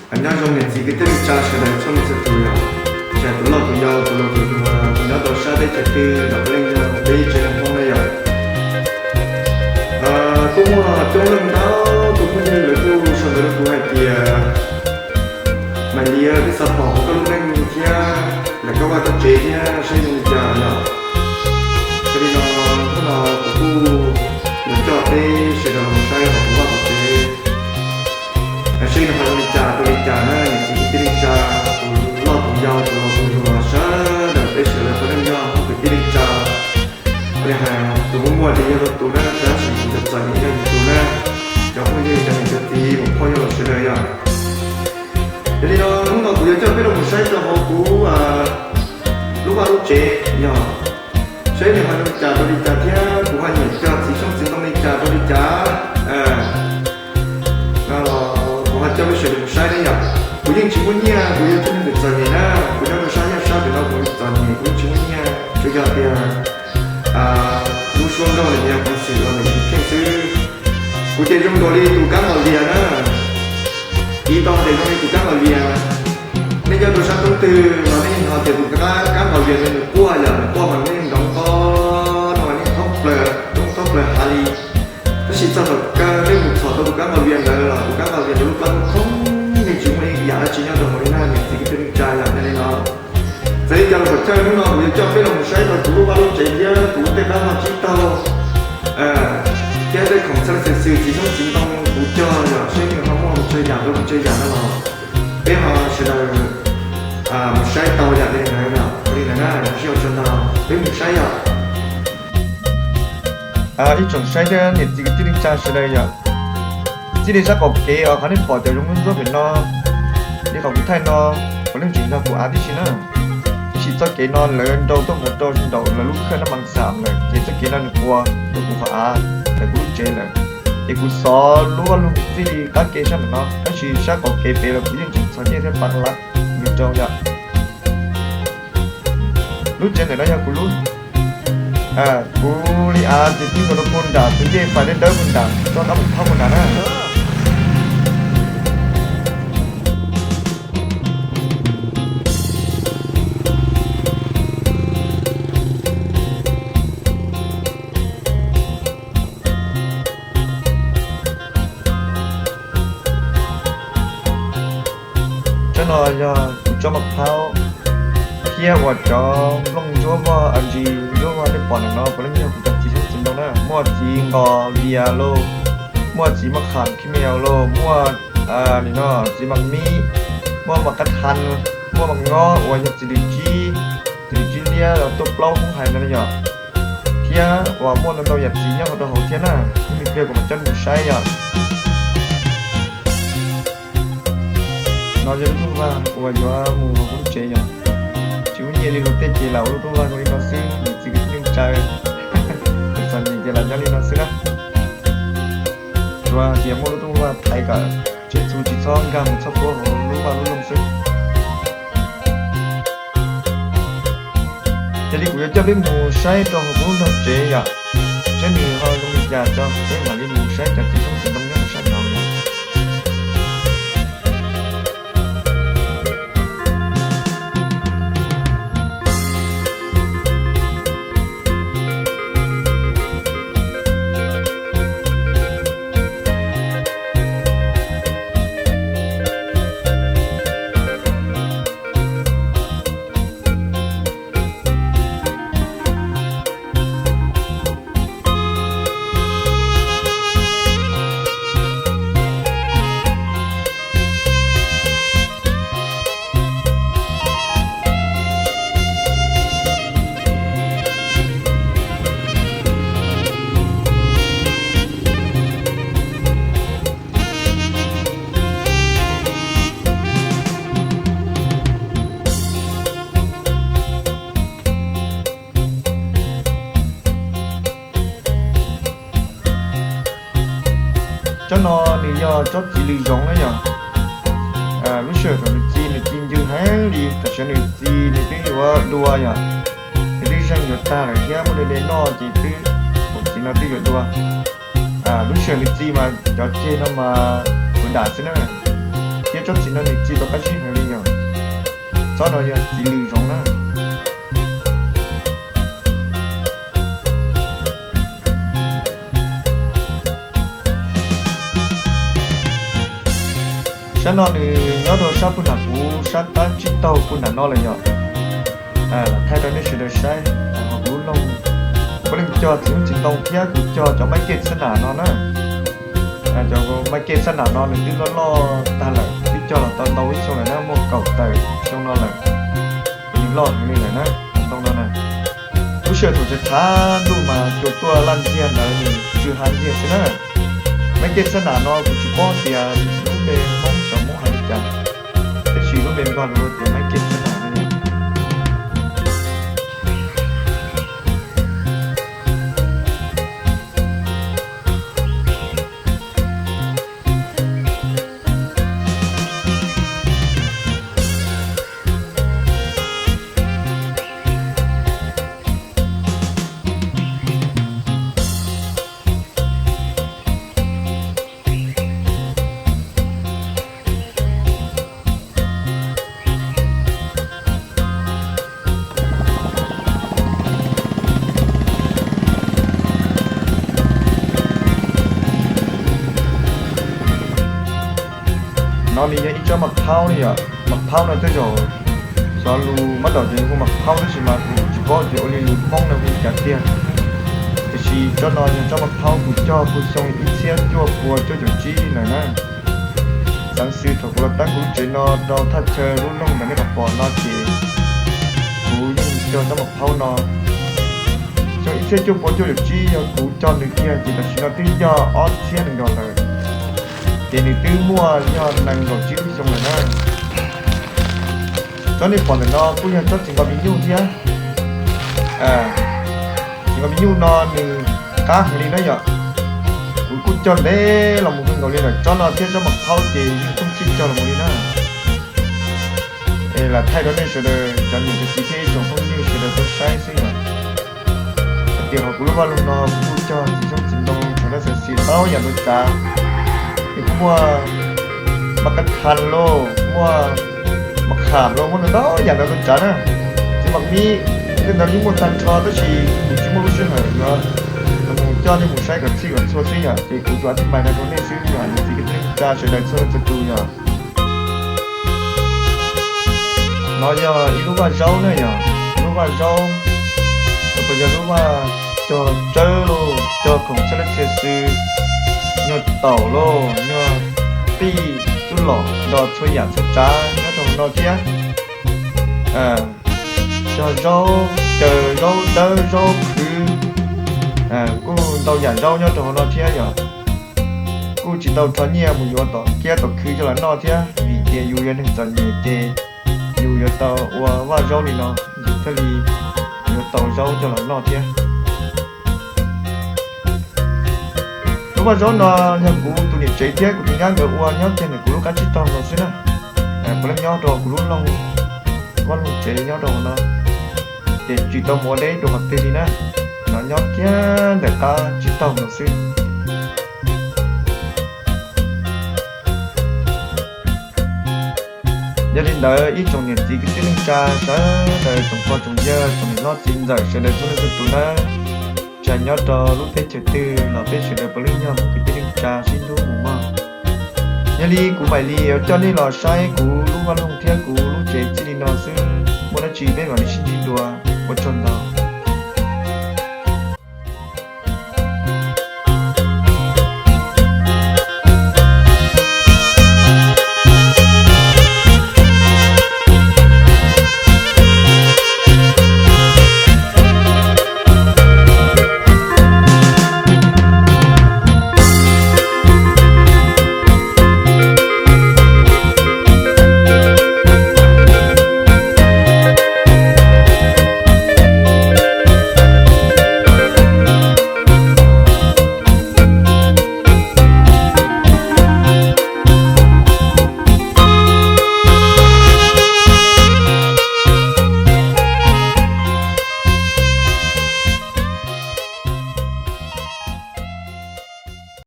Nyob zoo niam txiv kwv tij neej tsa sawv daws txhua leej txhua tus yom, tsis hais tus loj tus yau tus laus tus hluas, tus nyob rau sab teb chaws twg los puav leej yog peb tsev neeg Hmoob na yom. Kuj muaj coob leej ntau tus phooj ywg lawv kuj sau ntawv rau kuv hais tias, Maiv Liab, peb xav pom koj lub neej thiab lawv koj vaj koj tsev thiab saib zoo li cas yom. Yog li no, hnub no kuv kuj yuav coj peb sawv daws los saib hauv kuv vaj kuv tsev, saib nws ho zoo li cas rau li cas na, niam txiv kwv tij neej tsa, tus loj tus yau tus laus tus hluas sawv daws, peb sawv daws puav leej yog Hmoob kwv tij neej tsa. Ua li hais tus muaj muaj ces yog tus na, tab sis kuv cov txom nyem yog yus tus na, cov phooj ywg cov niam cov txiv muam phauj yawg laus sawv daws yom. Yog li no hnub no kuv yuav coj peb los mus saib rau hauv kuv lub vaj lub tsev yog, saib nws ho zoo li cas rau li cas thiab kuv ho nyiam cog txiv xyoob txiv ntoo li cas rau li cas. Kuv ho coj peb sawv daws mus saib ne yom. Kuv yeej tsis muaj nyiaj, kuv yog tib neeg txom nyem na, kuv nyob rau sab yaj sab pem no kuv txom nyem, kuv yeej tsis muaj nyiaj, tsuas yog tias lub suab nkauj los yog peev xwm los ntawm yus kheej xwb. Kuv ces zoo nkaus li tus kab nqaus vias na, ib tog ces zoo li tus kab nqaus vias. Nej nyob rau sab roob twg los nej yeej hnov tias tus kab nqaus vias ntawd nws quaj yom, nws quaj mas nej nrov nqo no mas nej thoob plaws roob thoob plaws hav li. Tab sis txog thaum kawg nej mus txhom tau tus kab nqaus vias ntawd los tus kab nqaus vias ntawd lub plab khoob, yeej tsis muaj ib yam dab tsi nyob rau hauv li na, niam txiv kwv tij neej tsa yom. Yog li no, txawm li cas los thaum kawg hnub no kuv yuav coj peb los mus saib rau kuv lub vaj lub tsev thiab kuv lub tej qab muag tsib taug thiab tej khoom txhaj le xwm xwm txiv xyoob txiv ntoo kuv cog yom, saib nws ho muaj tsawg yam rau tsawg yam no los peb ho sawv daws mus saib tau yam li ntawd yom. Ua li ntawd na, sib ua tsaug ntau, peb mus saib yom. Ib tsoom saib thiab niam txiv kwv tij neej tsa sawv daws yom, txij li sab qaum kev uas qhov nej pom cov zoov ntsuab pem no, li qhov kuv thaij no, puav leej tseem yog kuv av tib si na. Tab sis txoj kev no lawv nrau tuaj mus rau nraum lawv lub khawj nab mas xam lawm, ces txoj kev no nws quas rau kuv qhov av, ntawm kuv lub tsev lawm. Ces kuv xov lub vaj loog txij li qab ke sab ntawm no, tab sis sab qaum kev pem los kuv yeej tseem txhos nyiaj thiab pa lab nws rau yom. Lub tsev ntawm no yog kuv lub, kuv li av ces pib nkaus rau puag nram tus ncej fais dawb dawb puag nram txoj qab mus thab puag nram na. Tsob no yog kuv tsob maj phaub thiab uas cov nplooj ntsuab voj, ntsis ntsuab voj nej pom ntawm no puav leej yog kuv cov txiv xyoob txiv ntoo na, muaj txiv nqos vias lauj, muaj txiv maj qham khib me lauj, muaj nim no txiv mas mib, muaj mas qab than, muaj mas ngob uas yog txiv lws tsib, txiv lws tsib liab los tuaj plaub hoob hais ntawd na yom. Thiab uas muaj ntau ntau yam txiv nyob rau hauv thiab na, ib me pliag kuv mam coj nej mus saib yom. No yog lub rooj vag uas yuav mus hauv kuv lub tsev yom. Tsis muaj nyiaj li luag tej ces lam ua lub rooj vag zoo li no xwb, niam txiv kwv tij neej tsa, txom nyem ces lam nyob li no xwb na. Tsuas hais tias muaj lub rooj vag thaiv kom tsiaj txhu tsis txhob nkag mus txhob puab hauv lub vaj lub loog xwb. Yog li kuv yuav coj peb mus saib rau hauv kuv lub tsev yom, saib nws ho zoo li cas tso, peb mam li mus saib cov txiv xyoob txiv ntoo nyob rau sab nraud yom. Tsob no nws yog tsob txiv lws zoov na yom. Lub sij hawm thaum nws txi nws txi ncw heev li, tam sim no nws txi nws twb yuav dua yom. Nws twb zeeg yuav tag lawm thiab muaj dej dej noj ces twb, thaum txiv no twb yuav dua. Lub sij hawm nws txi mas cov ceg no mas kuv dam xwb na. Thiab Tsob txiv no nws txi rov qab sib heev li yom. Tsob no yog txiv lws zoov na. Sab no nws nyob rau sab puag nram kuv sab qab tsib taug puag nram no lawm yom. Thaij rau nej sawv daws saib, ho kuv lub loog, kuv leej cog txiv xyoob txiv ntoo thiab kuv cog cov maiv kej txhab nam no na. Cov maiv kej txhab nam no nws twb loj loj tag lawm, twb cog los tau ntau ib xyoo lawm na, muaj kaum tawm xyoo no lawm. Nws loj heev li lawm na, ntoo no na. Lub sij hawm thaum tshav tshav ntuj mas cua tuaj laj ntxiag ntawd nws tsw ha ntxiag xwb na. Maiv kej txhab nam no kuv tsis paub tias lub npe Hmoob xyov muab hais li cas, tab sis lub npe Nplog lawv hu tias maiv kej txhab nam no. No nws yog ib tsob mas phaub ne yom, mas phaub no tej zaum xyov lus mab daum ces hu mas phaub tab sis mas kuv tsis paub tias ua li lus Hmoob no hu li cas tiag. Tiam sis tsob no yog tsob mas phaub kuv cog puag xyoo ib txhiab cuaj pua cuaj caum tsib lawm na. Xeev xwm thaum kuv los tab kuv lub tsev no rau thaj chaw lub loog ntawm nej pom no ces kuv yeej cog tsob mas phaub no. Xyoo ib txhiab cuaj pua cuaj caum tsib yog kuv cog nws kiag ces tam sim no twb yog ob txhiab nees nkaum lawm, ces nws twb muaj yog nees nkaum tsib lub xyoo lawm na. Tsob nej pom ntawm no kuj yog tsob txiv nqos mis nyuj thiab. Txiv nqos mis nyuj no nws qab heev li na yom. Kuv kuj cog ntev los mus kawg nkaus li lawm, tsob no thiab tsob mas phaub ces yeej thooj txhij cog los mus li na. Es lam thaij rau nej sawv daws cov niam cov txiv thiab ib tsoom phooj ywg sawv daws tau saib xwb yom. Hais tias hauv kuv lub vaj loog no kuj cog txiv xyoob txiv ntoo tshav dab xav xis ntau yam ntau tsav. Es kuj muaj mas qas khas lauj, muaj mas kham lauj, muaj ntau ntau yam ntau ntau tsav na. Txiv mas mib tej ntawd yeej muaj tag nrho tab sis kuv tsis muaj lub sij hawm yuav mus coj nej mus saib kom txhij kom txhua xwb yom, ces kuv tsuas tij mais no rau nej xwb yom, niam txiv kwv tij neej tsa sawv daws txhua leej txhua tus yom. No yog ib lub vaj zaub na yom, lub vaj zaub, puas yog lub vaj cog tsawb lauj, cog khoom txhia leej txhia xwm, nyuag taum lauj, nyuag tij tub lom nrog txhua yam txhua tsav nyob rau hauv no thiab. Cog zaub caws, zaub dawb, zaub khwv, kuj ntau yam zaub nyob rau hauv no thiab yom. Kuj tsis tau rho nyiaj mus yuav tom kiab tom khw coj los noj thiab, vim tias yus yog neeg txom nyem ces yus yuav tau ua vaj zaub li no, yus thiaj li yuav tau zaub coj los noj thiab. Lub vaj zaub no yog kuv tus niam tsev thiab kuv tus nyab nkawd ua nyob kiag ntawm kuv lub qab tsib taug no xwb na. Puav leej nyob rau kuv lub loog, vaj loog tsev nyob rau no, ces tsis tau mus ua deb dua qhov twg li na, no nyob kiag ntawm qab tsib taug no xwb. Yog li ntawd ib tsoom niam txiv kwv tij neej tsa sawv daws, tsoom pog tsoom yawg, tsoom niam hlob txiv ntxawm sawv daws txhua leej txhua tus na, tsis hais nyob rau lub teb chaws twg los peb sawv daws puav leej yog kwv tij neej tsa sib hlub mus mog. Yog li kuv mam li yuav coj nej los saib kuv lub vaj loog thiab kuv lub tsev txij li no xwb, muaj dab tsi peb mam li sib ntsib dua, ua tsaug ntau.